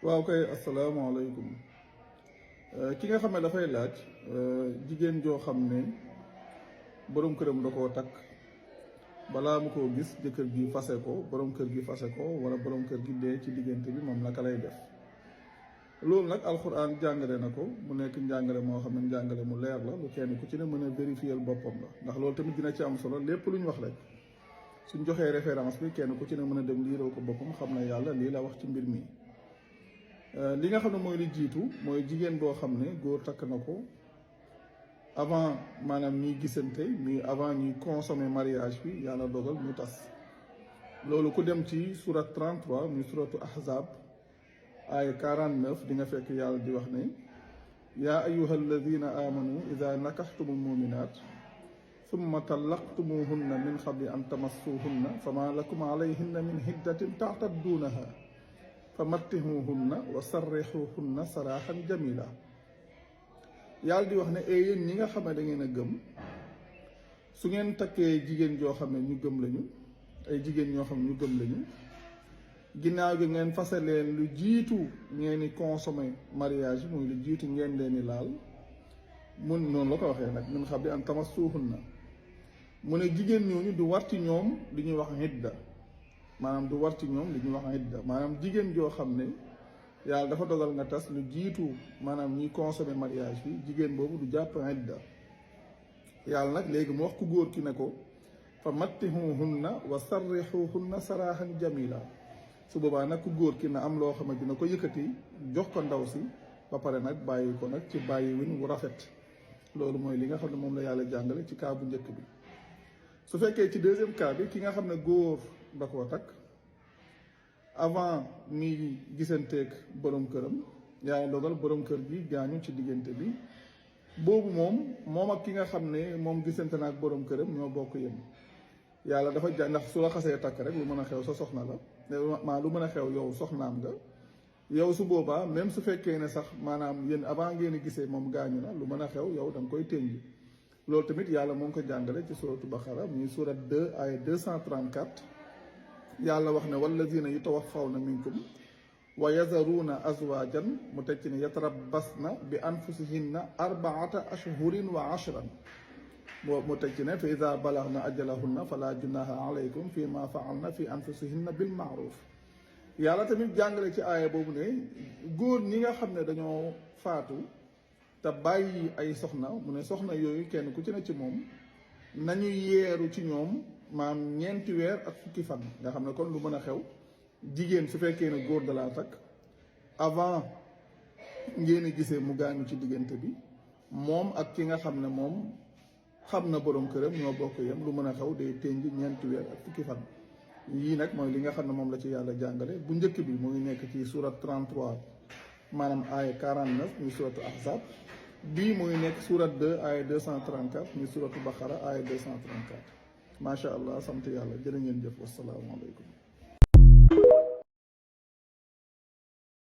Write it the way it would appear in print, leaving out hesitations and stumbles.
waaw kay asalaamaaleykum ki nga xam ne dafay laaj jigéen joo xam ne borom këram da koo takk balaa mu koo gis jëkkër gi fase ko borom kër gi fase ko wala borom kër gi dee ci diggante bi moom naka lay def. loolu nag alxuraan jàngale na ko mu nekk njàngale moo xam ne njàngale mu leer la lu kenn ku ci ne mën a vérifier boppam la ndax loolu tamit dina ci am solo lépp lu ñu wax rek suñ joxee référence bi kenn ku ci ne mën a dem liiroo ko boppam xam ne yàlla lii la wax ci mbir mi. li nga xam ne mooy li jiitu mooy jigéen boo xam ne góor takk na ko avant maanaam ñuy gisante muy avant ñuy consommer mariage bi yàlla dogal ñu tas. loolu ku dem ci surat 33 muy suratu ahzab ay 49 di nga fekk yàlla di wax ne yaa ayuha alladina amanu ida nakaxtumu muminat summa tallaqtumuhunna min qabli an tamassuhunna fama lakum alayhinna min hiddatin taatadduunaha fa mattihuhunna wa sarrixuhunna saraaxan jamila. yàlla di wax ne yéen ñi nga xam ne da ngeen a gëm su ngeen takkee jigéen joo xam ne ñu gëm lañu ay jigéen ñoo xam ne ñu gëm lañu ginnaaw gi ngeen fase leen lu jiitu ngeen di consommer mariage muy lu jiitu ngeen leen di laal mun noonu la ko waxee nag min xam bi an tamassuhunna mu ne jigéen ñooñu du war ci ñoom li ñuy wax idda maanaam du war ci ñoom li ñuy wax idda maanaam jigéen joo xam ne yàlla dafa dogal nga tas lu jiitu maanaam ñuy consommer mariage bi jigéen boobu du jàpp idda. yàlla nag léegi mu wax ku góor ki ne ko fa mattihuhunna wa sarrixuhunna saraaxan jamila su boobaa nag ku góor ki na am loo xam ne dina ko yëkkati jox ko ndaw si ba pare nag bàyyi ko nag ci bàyyi win wu rafet. loolu mooy li nga xam ne moom la yàlla jàngale ci cas bu njëkk bi. su fekkee ci deuxième cas bi ki nga xam ne góor da koo takk avant mi gisanteeg borom këram yàlla dogal borom kër gi gaañu ci diggante bi boobu moom ak ki nga xam ne moom gisante na ak borom këram ñoo bokk yem. yàlla dafa ndax su la xasee takk rek lu mën a xew sa soxna la maa lu mën a xew yow soxnaam nga yow su boobaa même su fekkee ne sax maanaam yéen avant ngeen a gisee moom gaañu na lu mën a xew yow da nga koy tënj. loolu tamit yàlla moo ngi ko jàngale ci suratu Baqara muy surat 2 ay 234 yàlla wax ne wallazina yutawaffawna minkum wa yazaruuna azwajan mu teg ci ne yatarabbasna bi anfusihinna arbaata ashhurin wa ashran mu teg ci ne fa ida balagna ajalahunna fala junaha alaykum fi ma faalna fi anfusihinna bil maaruf. yàlla tamit jàngale ci aaya boobu ne góor ñi nga xam ne dañoo faatu te bàyyi ay soxna mu ne soxna yooyu kenn ku ci ne ci moom nañu yeeru ci ñoom maam 4 weer ak fukki fan nga xam ne kon lu mën a xew jigéen su fekkee ne góor da laa takk avant ngeen gisee mu gaañu ci diggante bi moom ak ki nga xam ne moom xam na borom këram ñoo bokk yem lu mën a xew day tënj 4 weer ak fukki fan. yii nag mooy li nga xam ne moom la ci yàlla jàngale bu njëkk bi mu ngi nekk ci surat 33 maanaam aaya 49 muy suratu ahzab bii muy nekk surat 2 aaya 234 muy suratu baqara aaya 234 macha allah sant yàlla jërë ngeen jëf wasalaamaaleykum.